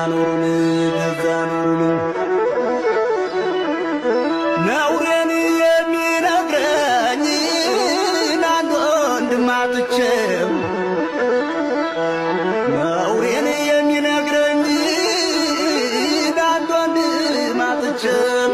ኑሩልኝ፣ ለዛ ኑሩልኝ። ነውሬን የሚነግረኝ አንድ ወንድም አጥቼም፣ ነውሬን የሚነግረኝ አንድ ወንድም አጥቼም።